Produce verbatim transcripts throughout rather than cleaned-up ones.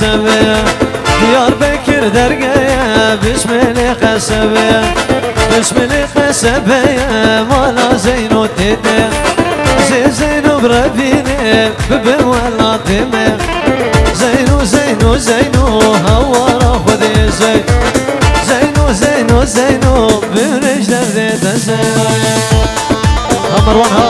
Qesebe, Diyarbekir dergeye, Bişmilê qesebe, Bişmilê qesebe, mala Zeyno tê de. Zê Zeyno birevîne, bibe welatê me. Zeyno, Zeyno, Zeyno, hawara Xwedê Zey-, Zeyno, Zeyno, Zeyno, bimrê ji derdê te Zeyno. Ha Merwan ha.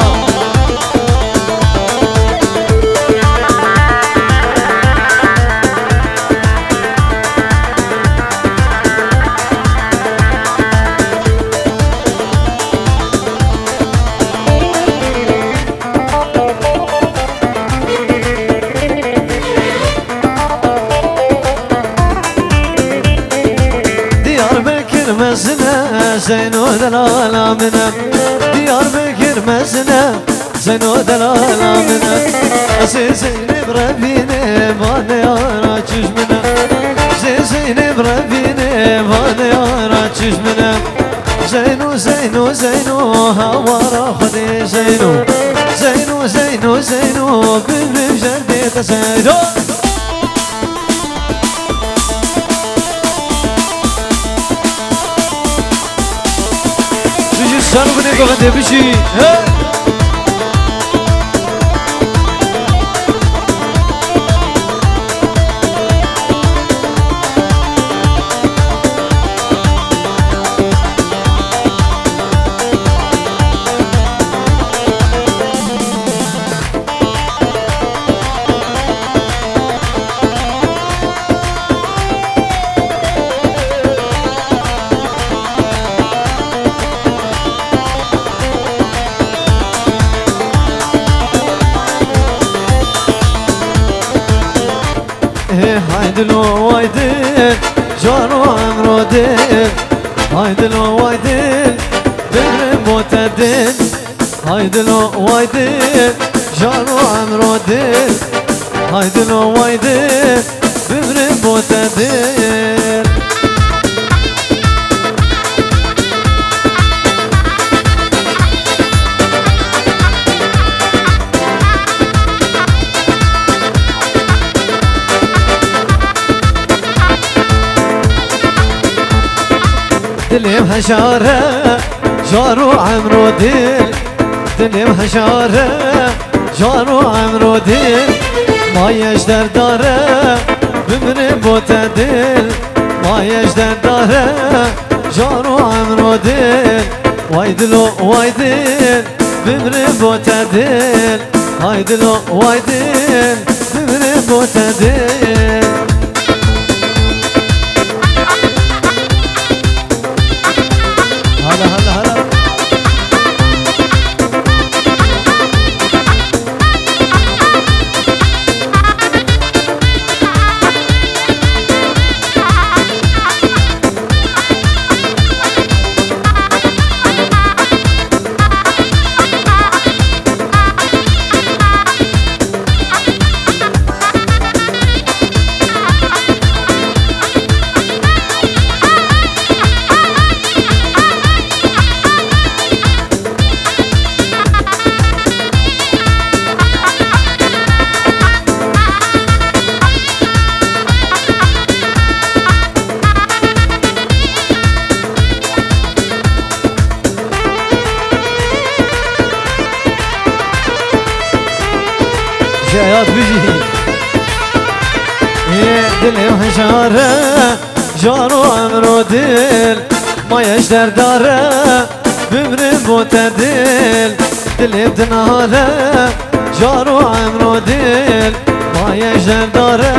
Diyarbekir mezin e, Zeyno delala min e. Diyarbekir mezin e, Zeyno delala min e. Ez ê Zeynê birevîne, vanê yara çiş min e. Ez ê Zeynê birevîne, vanê yara çiş min e. Zeyno, Zeyno, Zeyno, hawara Xwedê Zeyno. Zeyno, Zeyno, Zeyno, bimrim jerdê te Zeyno. Bijî ser û binê govendê bijî. He! Ê, hay dilo way dil, caro emro dil. Hay dilo way dil, bimrim bo te dil. Hay dilo way dil, caro emro dil. Hay dilo way dil, bimrim bo te dil. Dilê min hejare, caro emro dil. Dilê min hejare, caro emro dil. Maye ji derdare, bimrim bo te dil. Maye ji derdare, caro emro dil. Way dilo, way dil, bimrim bo te dil. Hay dilo, way dil, bimrim bo te dil. Hala, hala, hala. Ji hayat bijî. Ê dilê min hejare, caro emro dil, maye ji derdare, bimrim bo te dil. Dilê min dinale, caro emro dil, maye ji derdare,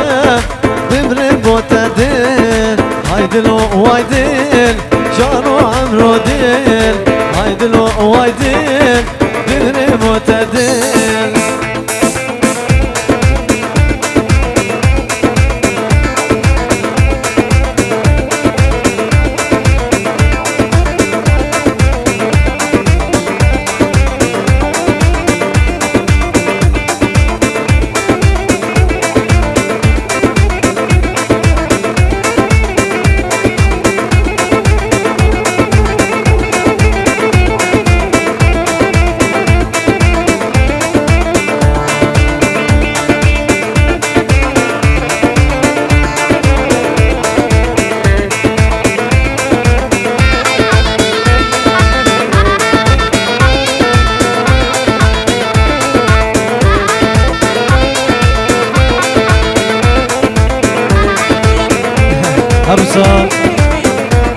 bimrim bo te dil. Hay dilo way dil, caro emro dil. Hay dilo way dil, bimrim bo te dil.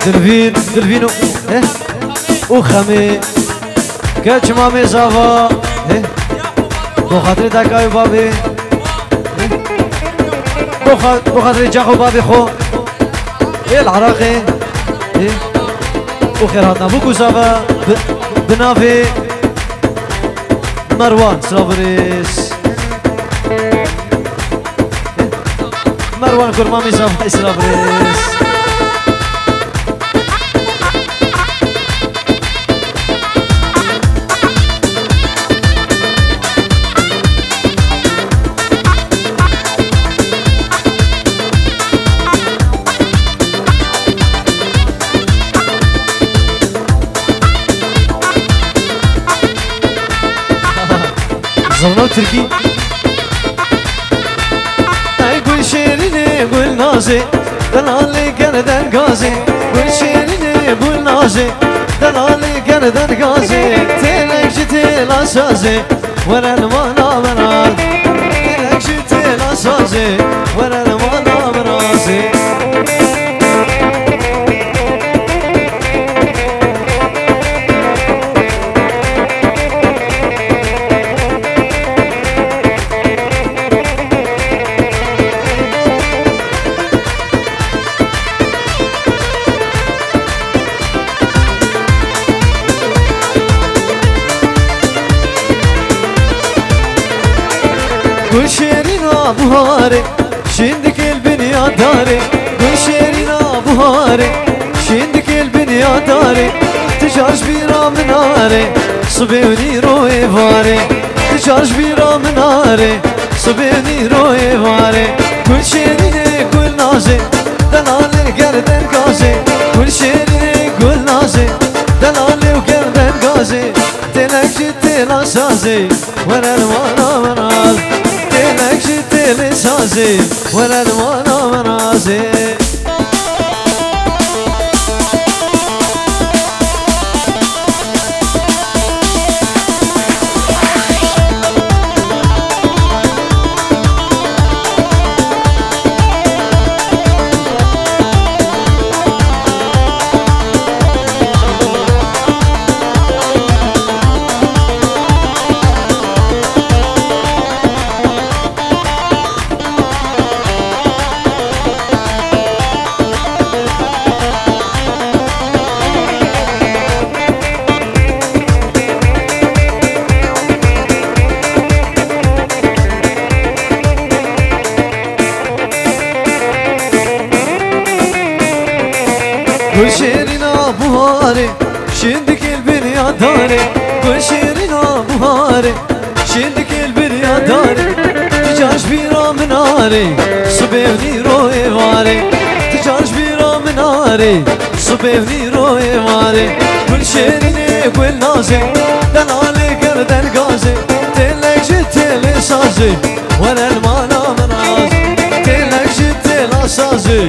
Dilvîn, Dilvîn û, eh, û Xemê. Keç mamê zava, eh, bo xatirê dayika û bavê, eh, bo xa-, bo xatirê cax û bavê xwe. Ê li Iraqê, ê, û xêr hatina. Bûk û zava bi, bi navê Merwan, silav û rêz. Merwan Kurmamî zava, silav û rêz. Zurna û tirkî. Ey gul şêrînê, gul nazê, delalê gerden gazê. Gul şêrînê, gul nazê, delalê gerden gazê. Têlek ji têla sazê, were li mala min a. Têlek ji têla sazê, were li mala min a. Gul şêrîna buharê, şîn dikê li binya darê. Gul şêrîna buharê, şîn dikê li binya darê. Tu car ji bîra min nare, sibê û nîro êvarê. Tu car ji bîra min nare, sibê û nîro êvarê. Gul şêrînê, gul nazê, delalê gerden gazê. Gul şêrînê, gul nazê, delalê û gerden gazê. Têlek ji têla sazê, were li mala min a. Têlek ji têlê sazê, were li mala min a. Gul şêrîna buharê, şîn dikê li binya darê. Gul şêrîna buharê, şîn dikê li binya darê. Tu car ji bîra min nare, sibê û nîro êvarê. Tu car ji bîra min nare, sibê û nîro êvarê. Gul şêrînê, gul nazê, delalê gerden gazê. Têlek ji têlê sazê, were li mala min a. Têlek ji têla sazê,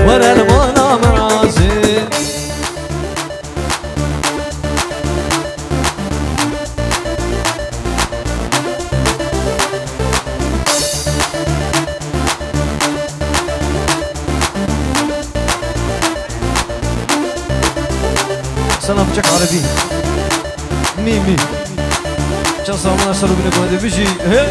were li mala min a. Sana bıçak Arabi. Mi, mi. Çal samana saru bine kuvvete biji. He?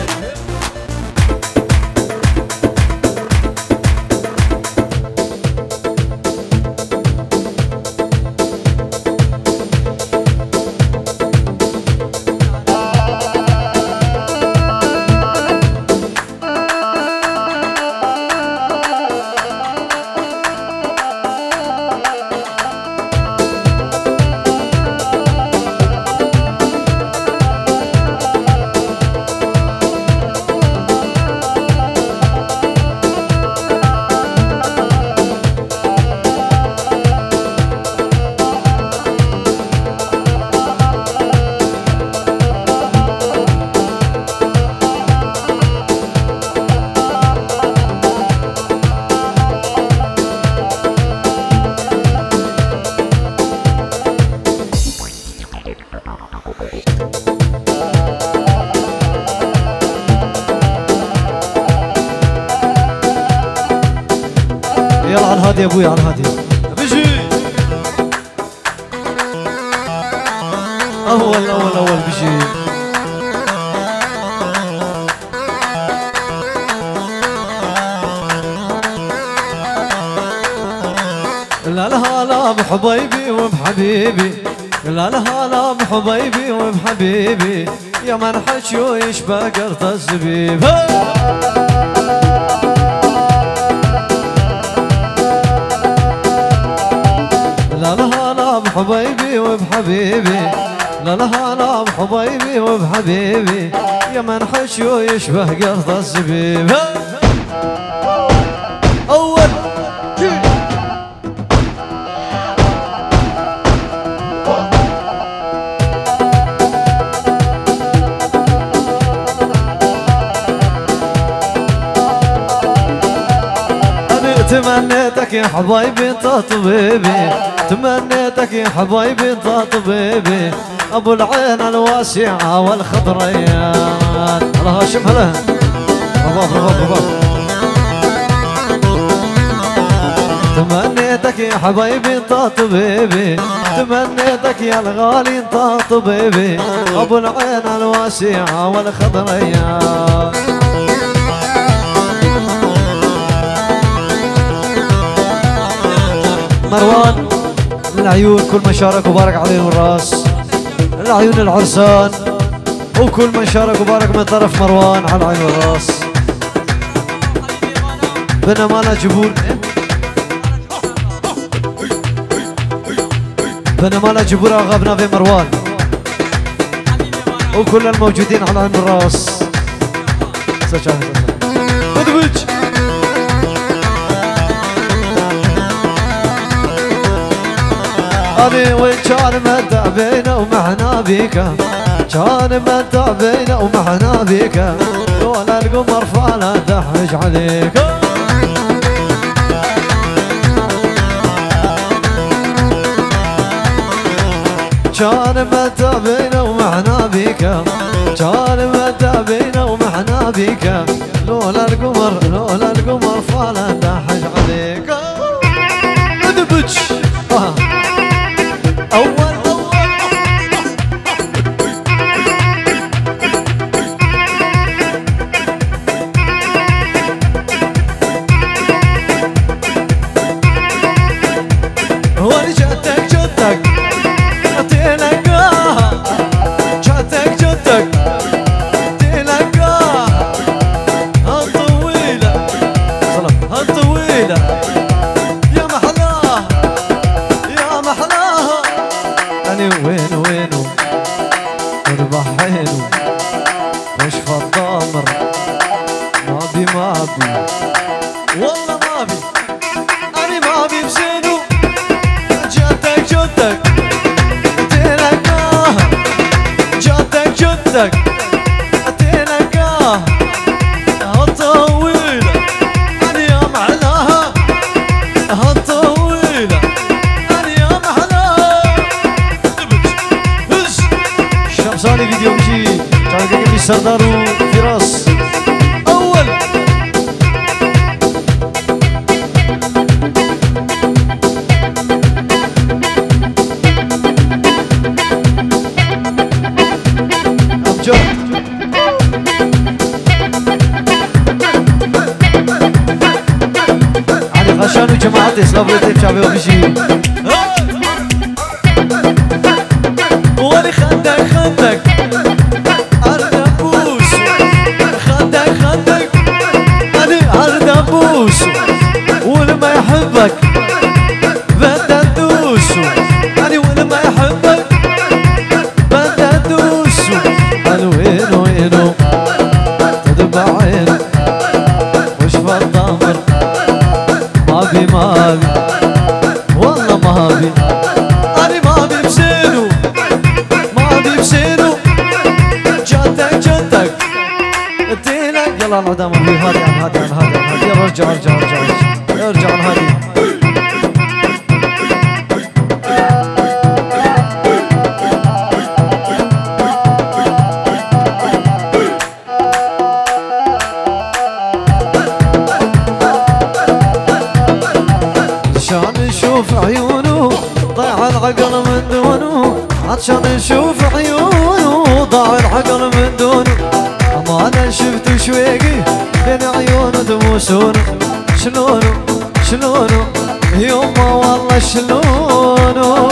Yalla, Elhadî, bûye, Elhadî. Bijî! Ewel, ewel, ewel bijî. لا الهلا بحبيبي وبحبيبي، لا الهلا بحبيبي وبحبيبي، يا من حشو يشبه قرط الزبيب. لا الهلا بحبيبي وبحبيبي، لا الهلا بحبيبي وبحبيبي، يا من حشو يشبه قرط الزبيب. أول. أنا تمنيتك يا حبايبي، أنت طبيبي. تمنيتك يا حبايبي، أنت طبيبي. أبو العين الواسعة والخضريات. هلا هاشم، هلا. برافو، برافو، برافو. تمنيتك يا حبايبي، أنت طبيبي. تمنيتك يا الغالي، أنت طبيبي. أبو العين الواسعة والخضريات. مروان، العيون كل من شارك وبارك عليهم الراس. العيون العرسان وكل من شارك وبارك من طرف مروان على العين والراس. بنمالا جبور. بنمالا جبور آغا بنافي مروان. وكل الموجودين على العين والراس. سجل، سجل. بدبج. أنا وين كان متعبين ومحنا بيك، كان متعبين ومحنا بيك، لولا القمر فلا دحج عليك. كان متعبين ومحنا بيك، كان متعبين ومحنا بيك، لولا القمر، لولا القمر فلا دحج عليك. ادبج. آه. أول، أول. هو جاتك، جاتك. تلقاها. جاتك، جاتك. تلقاها. هالطويلة. سلام. هالطويلة. يا محلاها. يا محلاها. أنا وين، وينو؟ اربح عينو. وش فضامر. ما بي، ما بي. والله ما بي. أنا ما بي بزينو. جاتك، جاتك. تلقاها. جاتك، جاتك. تلقاها. هالطويلة. أنا يا محلاها. هالطويلة. أنا يا محلاها. شمساني فيديو بيجي. تعال نجيب سردار وفراس. أول. أمجد. علي غشان وجماعتي، سلام عليكم، شعبي وبيجي. ولي خدك، خدك. أرض أبوس. خدك، خدك. أنا أرض أبوس. واللي ما يحبك بدها تدوسه. يعني واللي ما يحبك بدها تدوسه. قال وينه، وينه؟ تدمع عينه. وش فضامر؟ ما بي، ما بي. والله ما بي. أنا ما بي بزينه. ما بي بزينه. جاتك، جاتك. اديلك. يلا انعدام أبوي. هادي، هادي، هادي، هادي. يلا ارجع، ارجع، ارجع، ارجع. ارجع، هادي. عشان نشوف عيونه، ضيع العقل من دونه، عاد عشان نشوف عيونه ضاع العقل من دونه. أمانة شفت شويقي بين عيونه تبوسونه. شلونه، شلونه، يما والله شلونه.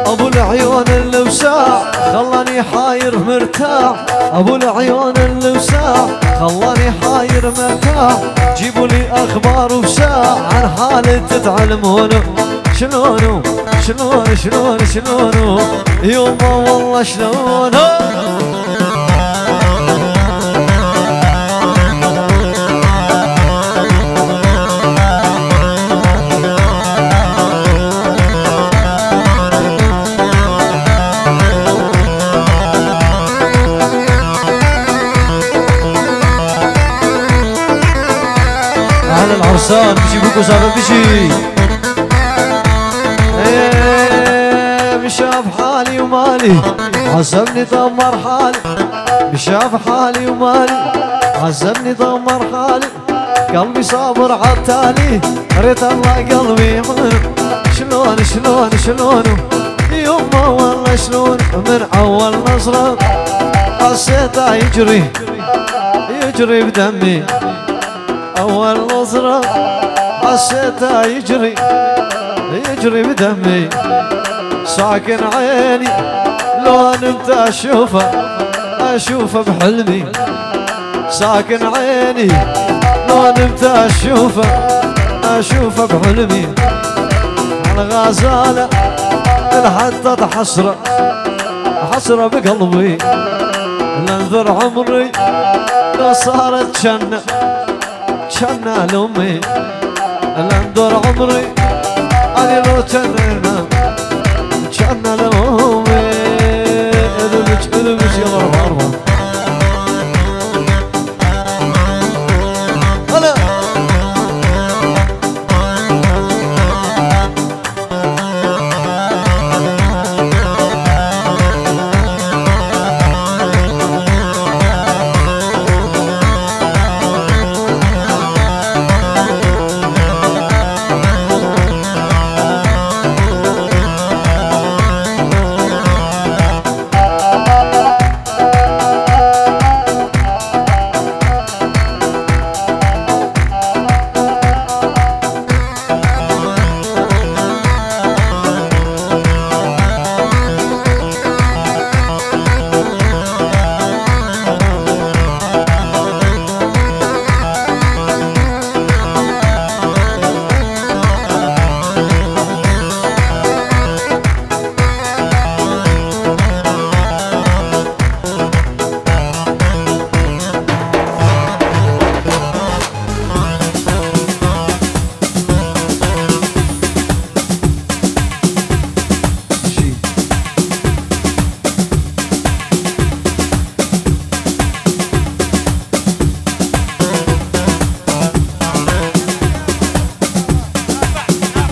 أبو العيون اللوسع خلاني حاير مرتاح. أبو العيون اللوسع خلاني حاير مرتاح. جيبوا لي أخبار وساع عن حالة تعلمونه. شلونه، شلونه، شلونه، شلونه، يما والله شلونه. أهل العرسان، بيجي بوكو زعما بيجي. إيه، مشاف حالي ومالي، عزمني دمر حالي. مشاف حالي ومالي، عزمني دمر حالي. قلبي صابر عالتالي، ريت الله قلبي يعونه. شلون، شلون، شلون، يما والله شلون، من أول نظرة حسيته يجري، يجري بدمي. أول نظرة حسيته يجري، يجري بدمي. ساكن عيني لو نمت أشوفه، أشوفه بحلمي. ساكن عيني لو نمت أشوفه، أشوفه بحلمي. على غزالة لحتى حسرة، حسرة بقلبي. لنذر عمري لو صارت جنة، جنة لأمي. لنذر عمري أنا لو جنة، جنة لأمي. اذبج، اذبج يا مرحبا. هلا.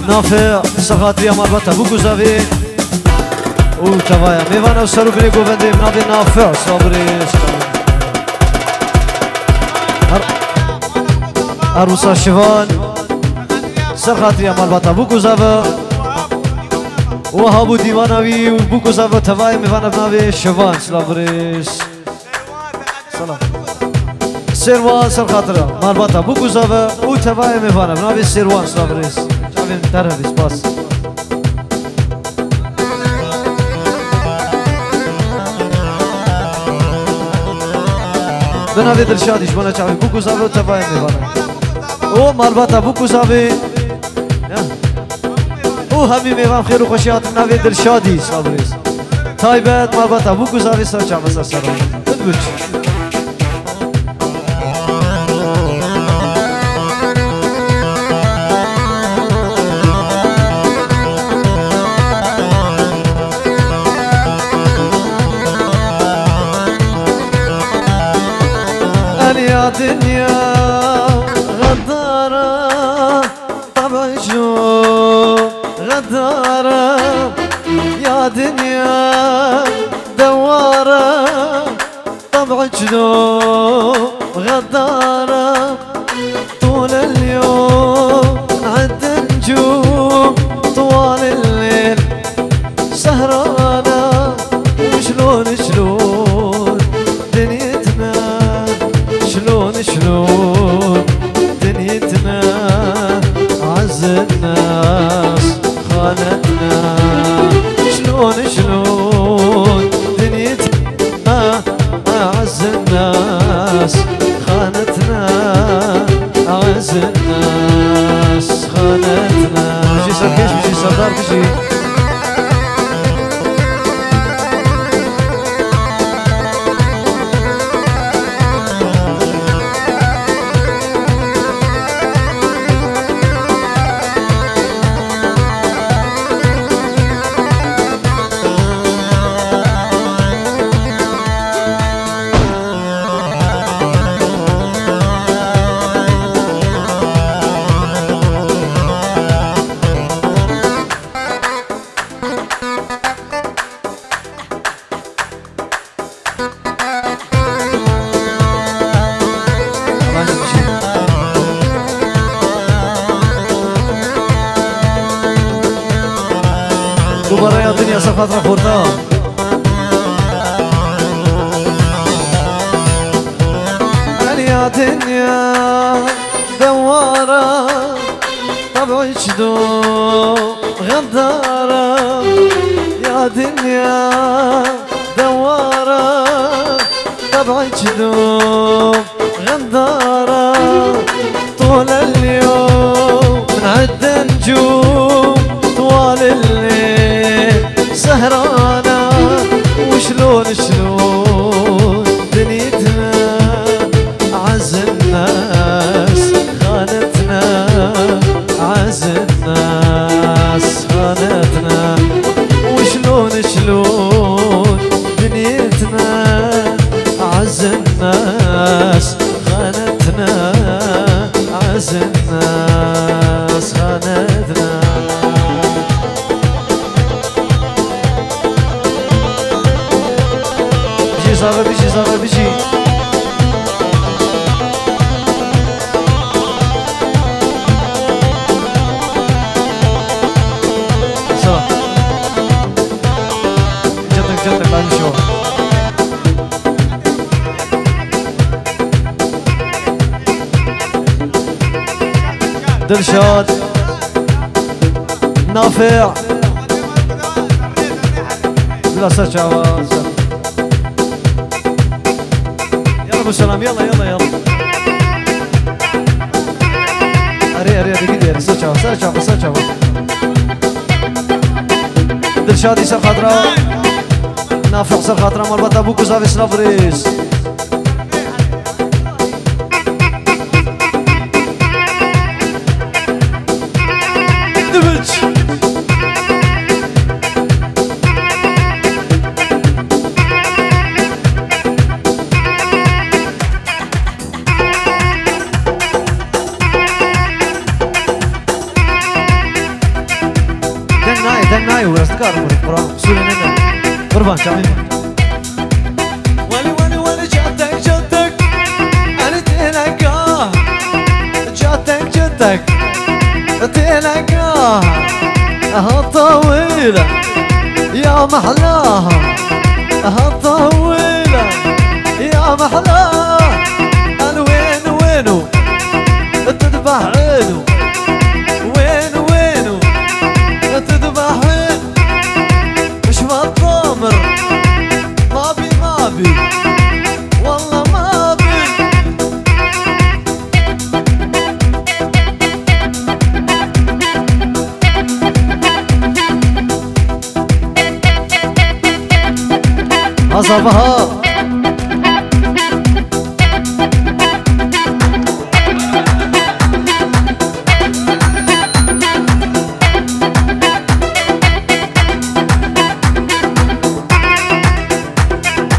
Navê ser xatiriya malbata Bûkûzavê û tevaya mêvana û serokê govendê, navê Navê Sabirê. Her, her wisa Şivan ser xatiriya malbata Bûkûzavê. Wahab û dîwana wî û Bûkûzavê tevaya mêvana bi navê Şivan. Silav birêz. Salam. Sêrwan ser xatira malbata Bûkûzavê û tevaya mêvana bi navê Sêrwan, silav birêz. Çavên te re bî, spas. Bi navê Dilşadî ji bona çavên Bûkûzavê û tevaya mêvana. Û malbata Bûkûzavê. Ya. û hemî mêvan xêr û xweşî hatin navê Dilşadî, silav birêz. Taybet malbata Bûkûzavê ser çava ser ser. Bid biç. Eniya dinya xedara. طبعي شو غدارة يا دنيا دوارة، طبع غدارة طول اليوم نعد نجوم طوال الليل سهرانة. وشلون شلون دنيتنا، شلون شلون دنيتنا، عز الناس خانتنا. شلون شلون دنيتنا، عز الناس خانتنا، عز الناس خانتنا. بژی سەرکەش، بژی سەردار، بژی. Dubare ya dinya ser xatir xorta. Gel ya dinya dewara, tebî çi do xedara. Ya dinya dewara, tebî çi do غدارة طول اليوم نعد نجوم طوال الليل سهرانة. وشلون شلون دنيتنا عز الناس خانتنا، عز الناس خانتنا. وشلون شلون دنيتنا عز الناس خانتنا، عز الناس خانتنا. بژی زاوە، بژی زاوە، بژی. سا. جتک، جتک، بەنشۆ. دلشاد. نافع. بلا سەر چاوە. يلا ابو سلام، يلا، يلا، يلا. اري، اري، اري، قدي، اري، سەر چاوە، سەر چاوە، سەر چاوە. دلشادی سەر خاترە. نافع سەر خاترە، مەربەتا بوو، کوزاوی سلاڤ ریز. دبج. دەنگ نایە، دەنگ نایە، وەرز دکارم، قوربان، سوورە نەدە. قوربان، چاوی من. وەلی، وەلی، وەلی، جاتەک، جاتەک، ئەلی تێنەکە. جاتەک، جاتەک، تێنەکە. ئەها تاویلە، یا مەحلاها. ئەها تاویلە، یا مەحلاها. ئەل وێن، وێن و تدبەح عێن و وێن، وێن و تدبەح عێن. مش مطامر. مابي، مابي. والله مابي. Aza Baha.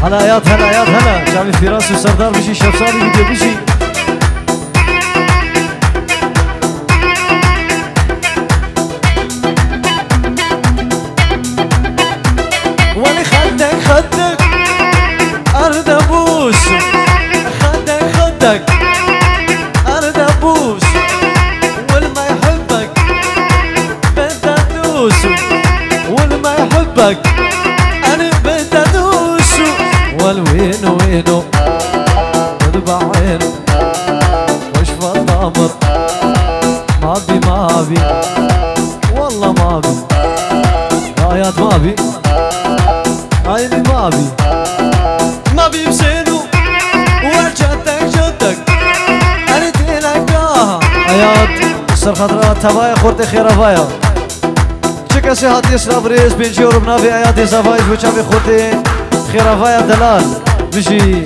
Helayat, helayat, hela. Çavî Fîras û Serdar bijî, Şevsarî bijî. Welî xetek xetek erdebûs. Hoş valla mır. Mabî, mabî. Walla mabî. Hayat mabî. Aynî mabî. Mabî sênû. Wer çatek çatek. Erê têleka. Hayat. Ser xatira tevaya xortê xêravaya. Çi kesê hatiye silav rêz, pêncî euro bi navê Eyadê Zavayî ji bo çavê xortê xêravaya delal. Bijî.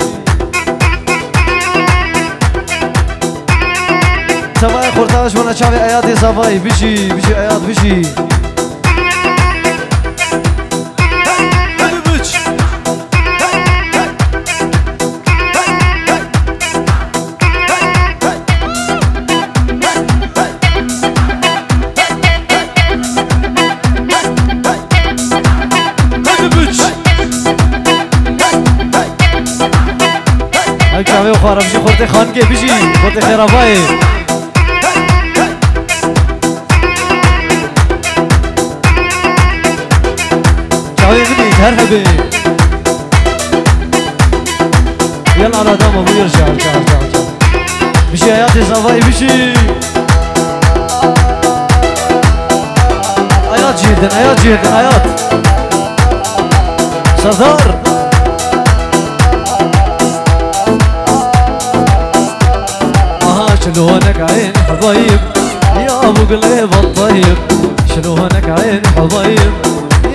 Tevaya xorta ji bona çavê Eyadê Zavayî. Bijî, bijî Eyad, bijî. Hadi biç. Hadi biç. Ev çavê xwe re bijî xortê xanikê bijî. Xortê xêravayê. Çavê min î her hebê. Yalla la dama buyur çav, çav, çav, çav. Bijî Eyadê Zavayî bijî. Eyad cîrdin, Eyad cîrdin, Eyad. Serdar. Aha, şiloneka ên hebayî. يا ابو قليبة الطيب، شلونك عين حبايب؟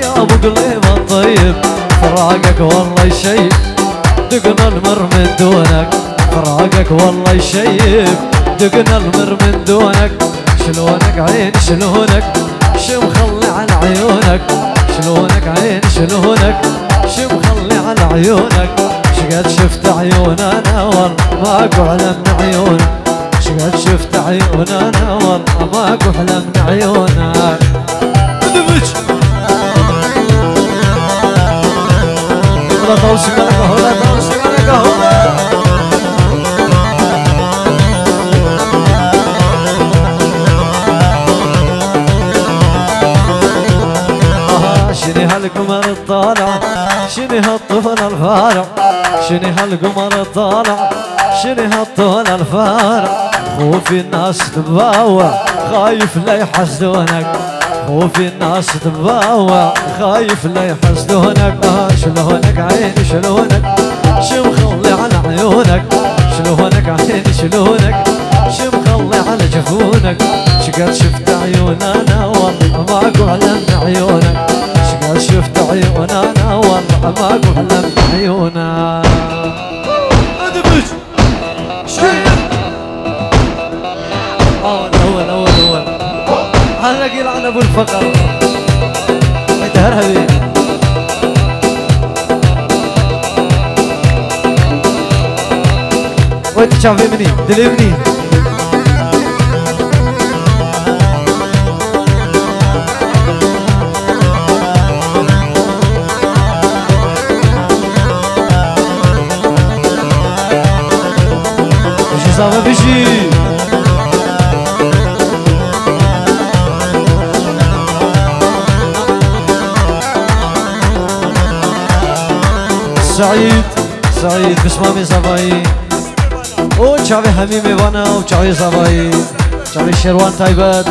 يا ابو قليبة الطيب، فراقك والله شيء، دقنا المر من دونك، فراقك والله شيء، دقنا المر من دونك. شلونك عين شلونك، شو مخلي على عيونك؟ شلونك عين شلونك، شو مخلي على عيونك؟ شقد شفت عيون انا والله ماكو احلى من عيونك. شقد شفت عيون انا والله ماكو احلى من عيونك. ادمج. هلا طاوس مالك هلا طاوس مالك هلا. آه، شنو هالقمر الطالع، شنو هالطفل الفارع، شنو هالقمر الطالع، شنو هالطول الفارع. خوفي الناس تباوع، خايف لا يحسدونك. خوفي الناس تباوع، خايف لا يحسدونك. آه، شلونك عيني شلونك، شو مخلي على عيونك؟ شلونك عيني شلونك، شو مخلي على جفونك؟ شقد شفت عيون انا والله ماكو احلى من عيونك. شقد شفت عيون انا والله ماكو احلى من عيونك. ادمج. شيل. اول، اول، اول، اول. هلا قيل عن ابو الفقر. انت هرهبي. وانت شافي مني، دلي مني. Bijî zava bijî. Seîd, Seîd, bismamê zavayî. û çavê hemî mêvana û çavê zavayî, çavê Şêrwan taybet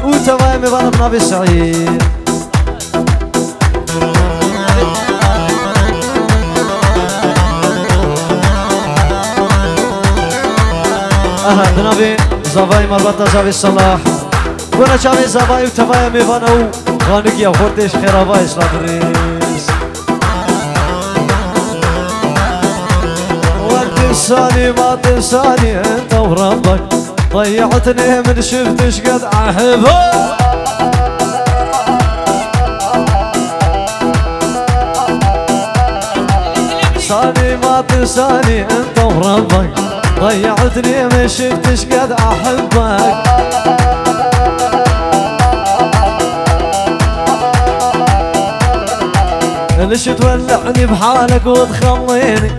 û tevaya mêvana bi navê Seîd. Aha, bi navê zavayî malbata zavê Selah. Bona çavê zavayî û tevaya mêvana û xanikiya xortê ji xêravayê silav rêz. وقت الثاني ما تنساني انت وربك، ضيعتني من شفتش قد احبك. ثاني ما تنساني انت وربك، ضيعتني من شفتش قد احبك. ليش تولعني بحالك وتخليني،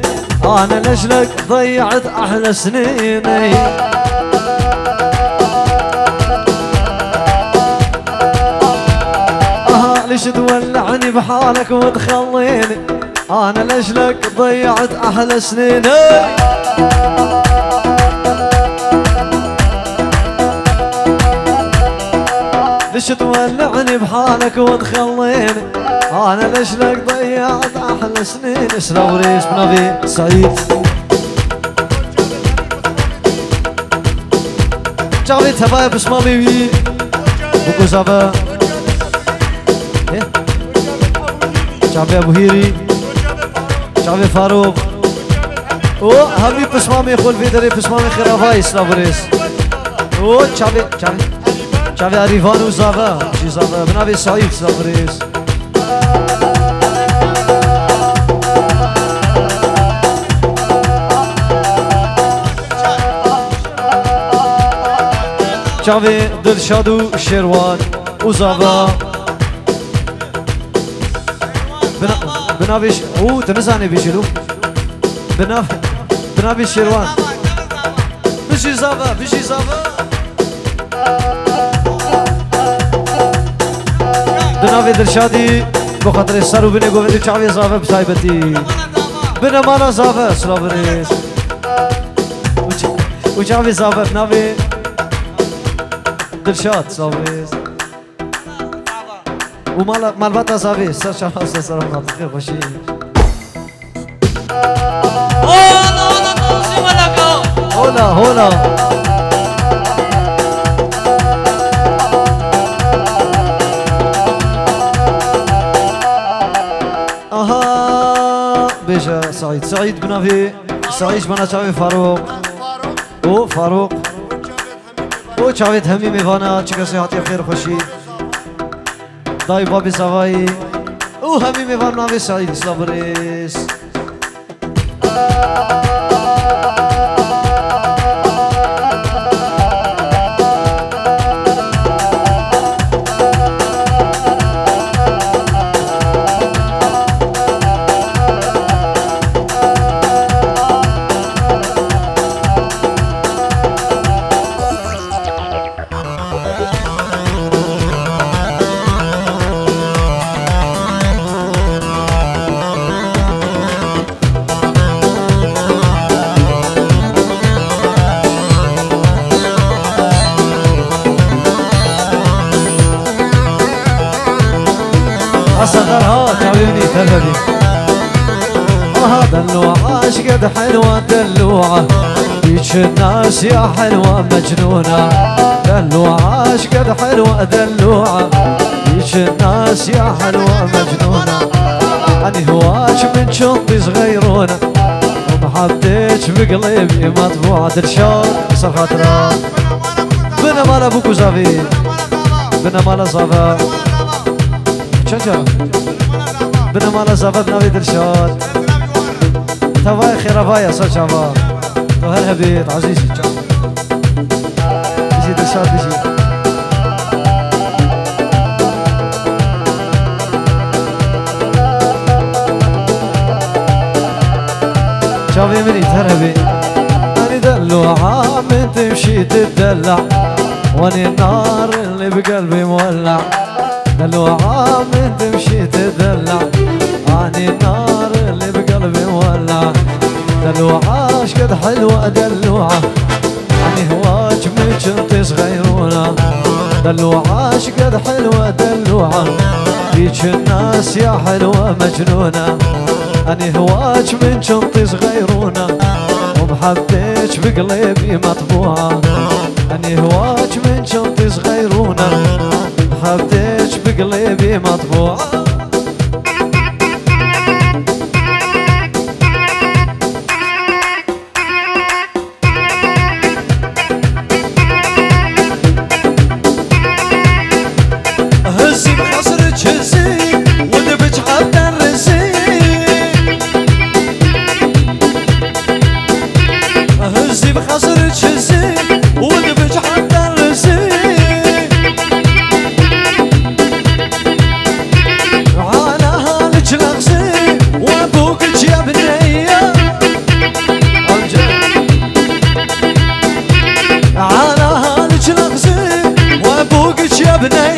انا لجلك ضيعت احلى سنيني. اها، ليش تولعني بحالك وتخليني، انا لجلك ضيعت احلى سنيني. شتولعني بحالك وتخليني، أنا ليش لك ضيعت أحلى سنين. سلاوريس بنافي سعيد. Çavê tevaya pismamê wî. Bûk û Zava. Eh? Çavê Ebû Hîrî. Çavê Farûq. û hemî pismamê xwe li vê derê pismamê xêravayê, silav û rêz. û çavê, çavê, çavê Erîvan û Zava, jî Zava, bi navê Seîd, silav û rêz. Çavê Dilşad û Şêrwan û Zava. Bina-, binavê ş-, û, tu nizanî bijî lo. Binav-, binavê Şêrwan. Bijî Zava, bijî Zava. Binavê Dilşadî, bi xatirê ser û binê govendî çavê Zava bi taybetî. Binemala Zava, silav û rêz. Û ç-, û çavê Zava, binavê Dilşad, silav û rêz. û mala, malbata Zavê, ser çava, ser sera, xêr xweşî. Hola, hola, hola. Aha, bêje Seîd. Seîd binavê, Seîd ji bana çavê Farûq. O Farûq. û çavê hemî mêvana, çi kesê hatiye xêr xweşî. Dayî babê Zavayî û hemî mêvan navê Seîd, silav û rêz. Asakar ha, çavê min î, tevebî. آها دلوعة، شقد حلوة دلوعة، بيك الناس يا حلوة مجنونة. دلوعة، شقد حلوة دلوعة، بيك الناس يا حلوة مجنونة. أنا هواك من كنت صغيرونة، ومحبتك بقلبي مطبوعة. دلشاد، سر خاطرك. Binemala Bûk û Zavê. Binemala Zava. Çaça? Binemala Zava bi navê Dilşad. Tevayê xêravayê ser çava. Tu her hebî, ezîzî çav. Bijî Dilşad, bijî. Çavê min î, her hebî. أنا دلوعة من تمشي تدلع، وأنا النار اللي بقلبي مولع. دلوعة من تمشي تدلع، أنا النار اللي بقلبي مولع. دلوعة شقد حلوة دلوعة، أنا هواك من كنت صغيرونة. دلوعة شقد حلوة دلوعة، بيك الناس يا حلوة مجنونة. أنا هواك من كنت صغيرونة، ومحبتك بقلبي مطبوعة. أنا هواك من كنت صغيرونة، محبتك بقلبي مطبوعة. هزي بخصرك هزي، ودبج حتى الرزي. هزي بخصرك هزي، ودبج حتى الرزي. على هالك لغزي، وابوك يا بنيه. على هالك لغزي، وابوك يا بنيه.